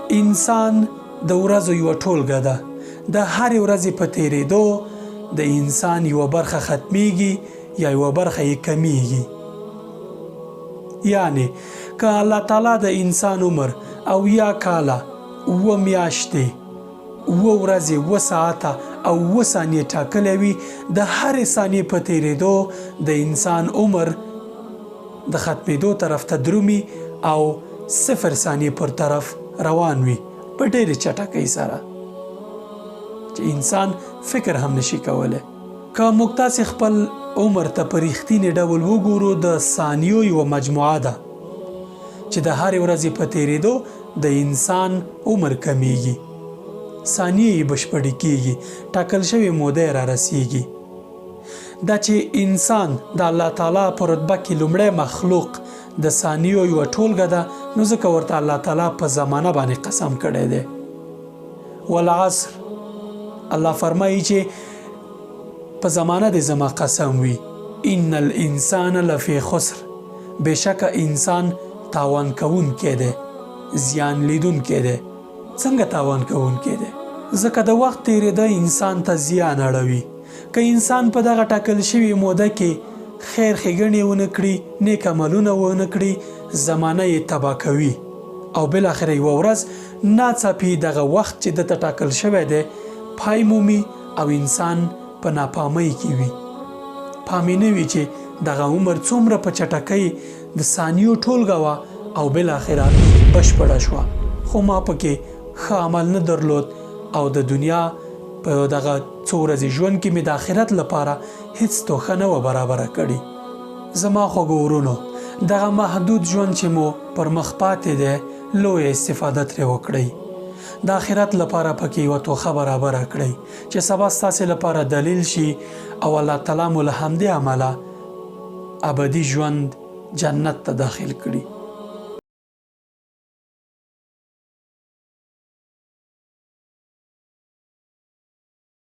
انسان د ورځو یوه ټولګه ده. د هرې ورځې په تېرېدو د انسان یوه برخه ختمېږي یا یوه برخه یې کمېږي. یعنې که الله تعالی د انسان عمر 70 کاله، 7 میاشتې، 7 ورځې، 7 ساعته او 7 ثانیې ټاکلی وي، د هرې ثانیې په تېرېدو د انسان عمر د ختمېدو طرف ته درومي او 0 ثانیې پر طرف روان وي په ډېرې چټکۍ سره چې انسان فکر هم نشي کولی. که موږ تاسې خپل عمر ته په رښتیني ډول وګورو، د ثانیو یوه مجموعه ده چې د هرې ورځې په تېرېدو د انسان عمر کمېږي، ثانیې یې بشپړې کېږي، ټاکل شوې موده یې رارسېږي. دا چې انسان د الله تعالی په رتبه کې لومړی مخلوق د ثانیو یوه ټولګه ده، نو ځکه ورته الله تعالی په زمانه باندې قسم کړی دی. والعصر، الله فرمایي چې په زمانه دې زما قسم وي، ان الانسان لفی خسر، بېشکه انسان تاوان کوونکی دی، زیان لیدونکی دی. څنګه تاوان کوونکی دی؟ ځکه د وخت تېرېده انسان ته زیان اړوي. که انسان په دغه ټاکل شوې موده کې خیر ښېګڼې ونه کړي، نېک عملونه ونه کړي، زمانه یې تباه کوي او بالاخره یوه ورځ ناڅاپي دغه وخت چې ده ته ټاکل شوی دی پای مومي او انسان په ناپامۍ کې وي. پام یې نه وي چې دغه عمر څومره په چټکۍ د ثانیو ټولګه وه او بالاخره بشپړه شوه، خو ما پکې ښه عمل نه درلود او د دنیا په دغه څو ورځې ژوند کې مې د آخرت لپاره هیڅ توښه نه وه برابره کړې. زما خوږو ورونو، دغه محدود ژوند چې مو پر مخ پاتې دی، لویه استفاده ترې وکړئ. د آخرت لپاره پکې یوه توښه برابره کړئ چې سبا ستاسې لپاره دلیل شي او الله تعالی مو له همدې امله ابدي ژوند جنت ته داخل کړي.